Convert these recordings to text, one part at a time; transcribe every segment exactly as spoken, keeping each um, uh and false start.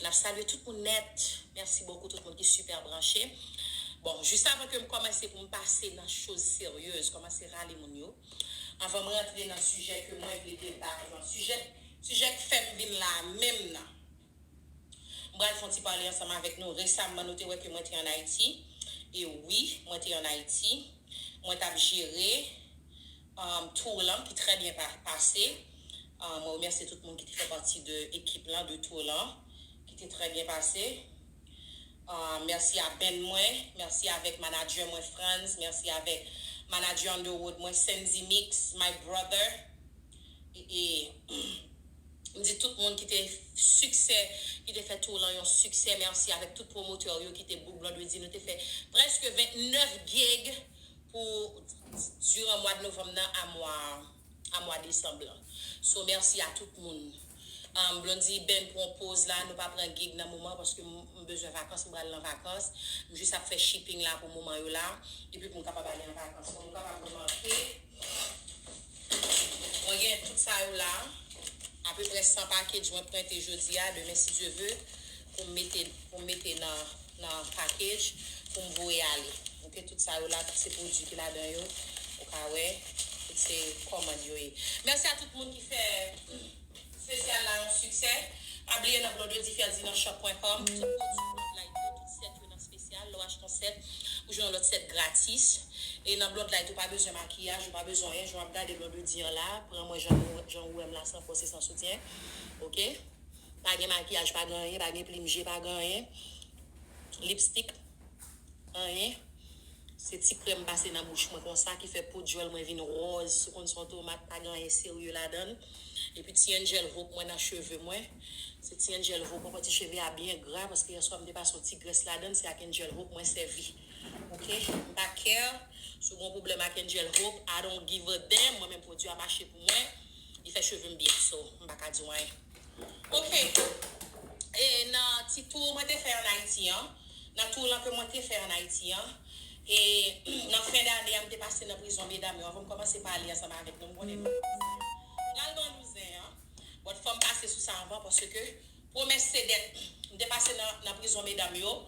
N ap salye tout moun nèt. Mèsi bokou tout moun ki super branche. Bon, jis avan ke m kòmanse pou m pase nan choz seryez, kòmanse rale moun yo. Anvan m rantre nan sijè ke mwen vle deba, nan sijè, sijè k fè m vin la menm nan. M pral fè yon ti pale ansanm avèk nou. Resamman, nou te wè ke mwen te ann Ayiti. E wi, mwen te ann Ayiti. Mwen t ap jere um, tour lan ki trè byen pa- pase. Um, mwen remèsye tout moun ki te fè pati de ekip lan, de tour lan, ki te trè byen pase. Um, mèsi a band mwen, mèsi avèk manager mwen Franz, mèsi avèk manager Underwood mwen Senzi Mix, my brother. E, e m di tout moun ki te siksè, ki te fè tour lan yon siksè, mèsi avèk tout pwomotè yo ki te bouk Blondedy. Nou te fè prèske vennèf gig pou diran mwa de novanm nan a mwa a mwa desanm lan. So, mèsi a tout moun. Um, Blondedy band pran poz la, nou pa pran gig nan moman paske m m bezwen vakans, m pral nan vakans. M jis ap fè shipping la pou moman yo la. Epi pou m kapab ale an vakans. Bon, nou kapab remake, mwen gen tout sa yo la. Apeprè san package mwen prente jodi a, demen si Dye ve, pou m mete, pou m mete nan, nan package, pou m voye ale. Ok, tout sa yo la, tout se pwodui ki ladan yo. Ou ka wè, tout se kòmand yo ye. Mèsi a tout moun ki fè espesyal la yon siksè. Pa bliye nan Blondedy Ferdinand shop point com, tout pwodui Blondedy yo, tout sèt yo nan espesyal. Lè w achte yon sèt, ou jwenn yon lòt sèt gratis. E nan Blondedy ou pa bezwen makiyaj, ou pa bezwen anyen. Jan w ap gade Blondedy an la, pran mwen jan ou, jan ou wè m la, san fòse, san soutyen. Ok? Pa gen makiyaj, pa gen anyen, pa gen plim je, pa gen anyen. Lipstik, anyen. Se ti krèm pase nan bouch mwen konsa ki fè po djòl mwen vin wòz. Si w konn se yon tomat, pa gen anyen serye ladan l. Epi ti Angel Hope mwen nan cheve mwen. Se ti Angel Hope, yon pati cheve a byen gra, paske yèswa m te pase yon ti grès ladan l, se ak Angel Hope mwen sèvi. Ok? M pa care. Si w gen yon pwoblèm ak Angel Hope, I don't give a damn. Mwen menm pwodui a mache pou mwen. Li fè cheve m byen. So, m pa ka di w anyen. Ok. E nan ti tour mwen te fè ann Ayiti an, nan tour lan ke mwen te fè ann Ayiti an, e nan fen dane a, m te pase nan prizon medam yo. Anvan m kòmanse pale ansanm avèk nou, m konnen nou pral ban nou zen an. But fò m pase sou sa anvan, paske pwomès se dèt. M te pase nan, nan prizon medam yo.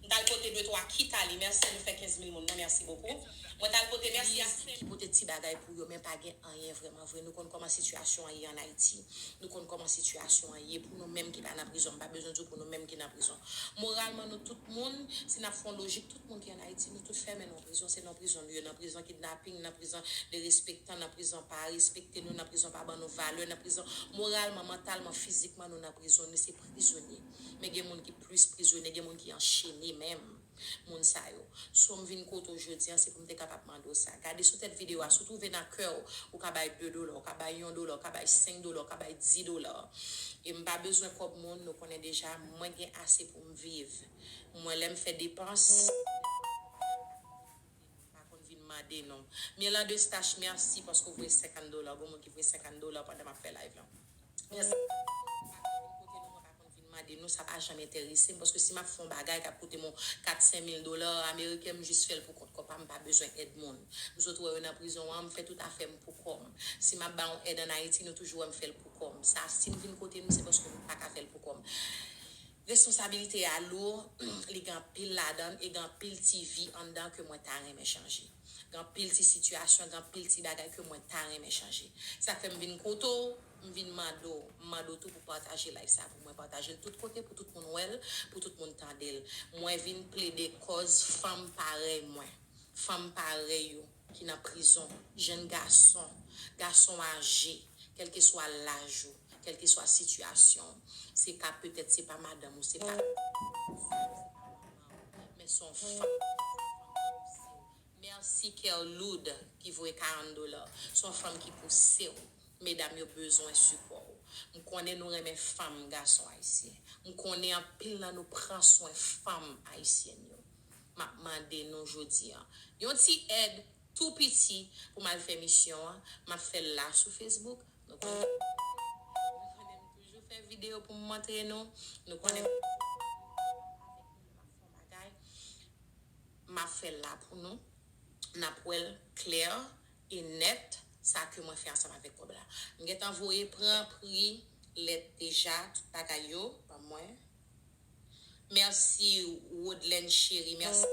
M t al pote de twa kit ale. Mèsi, nou fè kenz mil moun nan. Mèsi bokou. Mwen t al pote, mèsi a ki pote ti bagay pou yo, men pa gen anyen vrèman vre. Nou konn kòman sitiyasyon an ye ann Ayiti. Nou konn kòman sitiyasyon an ye pou nou menm ki pa nan prizon. M pa bezwen di w pou nou menm ki nan prizon. Moralman, nou tout moun, si n ap fè yon lojik, tout moun ki ann Ayiti, nou tout fèmen nan prizon. Se nan prizon nou ye, nan prizon kidnaping, nan prizon derespektan, nan prizon pa respekte nou, nan prizon pa ban nou valè, nan prizon moralman, mantalman, fizikman, nou nan prizon. Nou se prizonye. Men gen moun ki plis prizonye, gen moun ki anchene menm. Moun sa yo. So m vin kote w jodi an, se pou m te kapab mande w sa. Gade sou tèt videyo a, si w twouve nan kè w, ou ka bay de dola, ou ka bay yon dola, ou ka bay senk dola, ou ka bay dis dola. E m pa bezwen kòb moun, nou konnen deja, mwen gen ase pou m viv. Mwen, lè m fè depans, m pa konn vin mande non. Mirlande Stache, mèsi paske w voye senkant dola. Gon moun ki voye senkant dola pandan m ap fè live lan. Mèsi. Mwen pa konn vin kote nou, mwen pa konn vin mande nou, sa pa janm enterese m, paske si m ap fè yon bagay k ap koute m yon kat, senk mil dola ameriken, m jis fè l pou kont kò pa m, m pa bezwen èd moun. M sot wè yo nan prizon an, m fè tout afè m pou kò m. Si m ap ba yon èd ann Ayiti, nou toujou wè m fè l pou kò m. Sa, si m vin kote nou, se paske m pa ka fè l pou kò m. Responsabilite a lou, li gen anpil ladan l e gen anpil ti vi anndan ke mwen ta renmen chanje. Gen anpil ti sitiyasyon, gen anpil ti bagay ke mwen ta renmen chanje. Sa fè m vin kote w, m vin mande w, m mande w tou pou pataje live sa pou mwen, pataje l tout kote pou tout moun wè l, pou tout moun tande l. Mwen vin plede kòz fanm parèy mwen, fanm parèy ou ki nan prizon, jèn gason, gason aje, kèlkeswa laj ou, kèlkeswa sitiyasyon w. Se ka petèt se pa madanm ou, se pa, men se yon fanm. Mèsi Kerloud ki voye karant dola. Se yon fanm ki pouse w. Medam yo bezwen sipò w. M konnen nou renmen fanm, gason ayisyen. M konnen anpil nan nou pran swen fanm ayisyèn yo. M ap mande nou jodi an yon ti èd tou piti pou m al fè misyon an. M ap fè l la sou Facebook. Nou konnen, nou konnen m toujou fè videyo pou m montre nou. Nou konnen m ap fè yon bagay. M ap fè l la pou nou. N ap wè l klè e nèt, sa ke mwen fè ansanm avèk kòb la. M gentan voye pran pri lèt deja, tout bagay yo, ban mwen. Mèsi, Rodlen cheri, mèsi.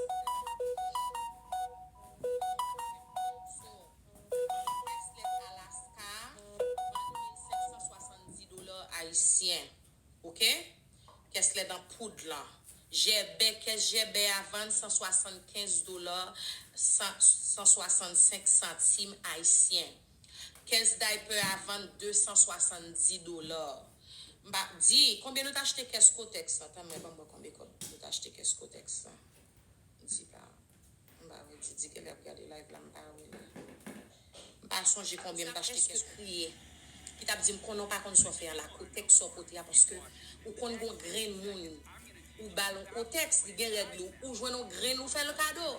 So, Kèslèt Alaska, vann mil senk san swasanndis dola ayisyen. Oke? Kèslèt an poud lan. Jèbè, kès jèbè a vann san swasannkenz dola, san, san swasannsenk santim ayisyen. Kès daypè a vann de san swasanndiz dola. M pa di, konbyen nou t achte kès Kotex la? Tann mwen, ban m wè konbyen kòb nou t achte kès Kotex la. M di pa, m pa vle di, di genlè ap gade live la, m pa wè li. M pa sonje konbyen m t achte kès. Kriye. Ki t ap di m konnen w pa konn sa w fè an la, Kotex sa w pote a, paske ou konn gon grenn moun ou ba l on Kotex, li gen règ li, ou jwenn on grenn ou fè l kado.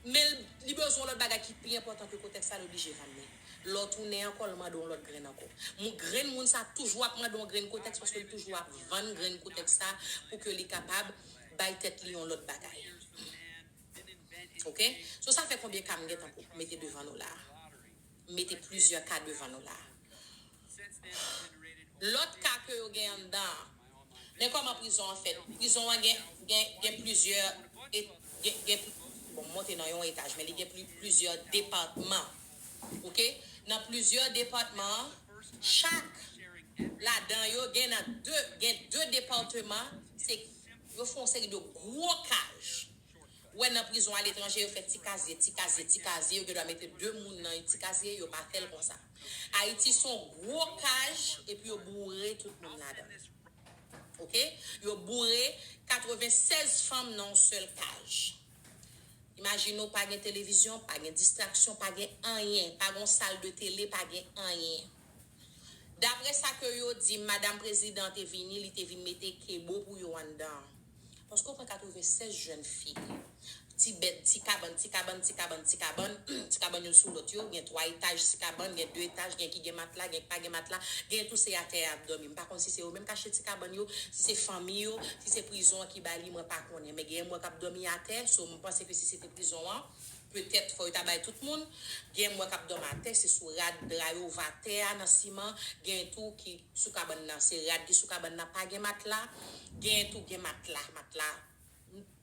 Men li bezwen yon lòt bagay ki pi enpòtan ke Kotex sa, li oblije vann li. Lè w tounen ankò, l mande yon lòt grenn ankò. Moun grenn moun sa toujou ap mande yon grenn Kotex paske li toujou ap vann grenn Kotex sa pou ke li kapab bay tèt li yon lòt bagay. Oke? So sa fè konbyen ka m gentan pou mete devan nou la? M mete plizyè ka devan nou la. Lòt ka ke yo gen anndan an, men kòman prizon an fèt? Prizon an gen, gen, gen plizyè, gen, gen, bon, m monte nan yon etaj, men li gen pli, plizyè depatman. Oke? Nan plizyè depatman, chak ladan yo gen nan de, gen de depatman, se, yo fè yon seri de gwo kaj. Ou wè nan prizon aletranje, yo fè ti kazye, ti kazye, ti kazye, yo gendwa mete de moun nan ti kazye, yo pa fè l konsa. Ayiti se yon gwo kaj, epi yo boure tout moun ladan. Oke? Yo boure katrevennsèz fanm nan yon sèl kaj. Imajine w pa gen televizyon, pa gen distraksyon, pa gen anyen, pa gen sal de tele, pa gen anyen. Daprè sa ke yo di m, madanm prezidan te vini, li te vin mete kebo pou yo anndan. Paske w pran katrevennsèz jèn fi, ti bèd, ti kabann, ti kabann, ti kabann, ti kabann, ti kabann youn sou lòt yo, gen twa etaj ti kabann, gen de etaj, gen ki gen matla, gen ki pa gen matla, gen tou se atè y ap dòmi. M pa konn si se yo menm k achte ti kabann yo, si se fanmi yo, si se prizon an ki ba li, mwen pa konnen. Men gen m wè k ap dòmi atè, so m panse ke si se te prizon an, petèt fò yo ta bay tout moun. Gen m wè k ap dòmi atè, se sou rad, dra yo, vatè a, nan siman, gen tou ki sou kabann nan, se rad ki sou kabann nan, pa gen matla, gen tou gen matla, matla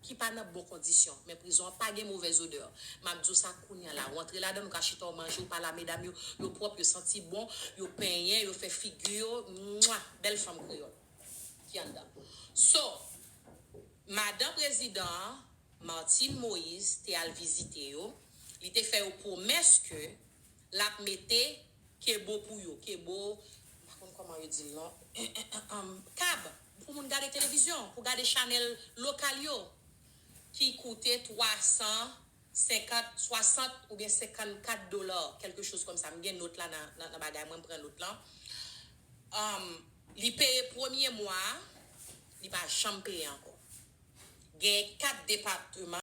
ki pa nan bon kondisyon, men prizon an pa gen movèz odè. M ap di w sa kounye a la, ou antre ladan, ou ka chita, ou manje, ou pale a medam yo, yo pwòp, yo santi bon, yo penyen, yo fè figi yo, mwa, bèl fanm kreyòl ki anndan. So, madan prezidan an, Martine Moïse, te al vizite yo, li te fè yo pwomès ke l ap mete kebo pou yo. Kebo, m pa konn kòman yo di l non. Kab pou moun gade televizyon, pou gade chanèl lokal yo, ki koute twa san senkant, swasant oubyen senkannkat dola, quelque chose comme ça. M gen nòt la nan, nan, nan bagay mwen, m pran nòt lan. Um, li peye premye mwa a, li pa janm peye ankò. Gen kat depatman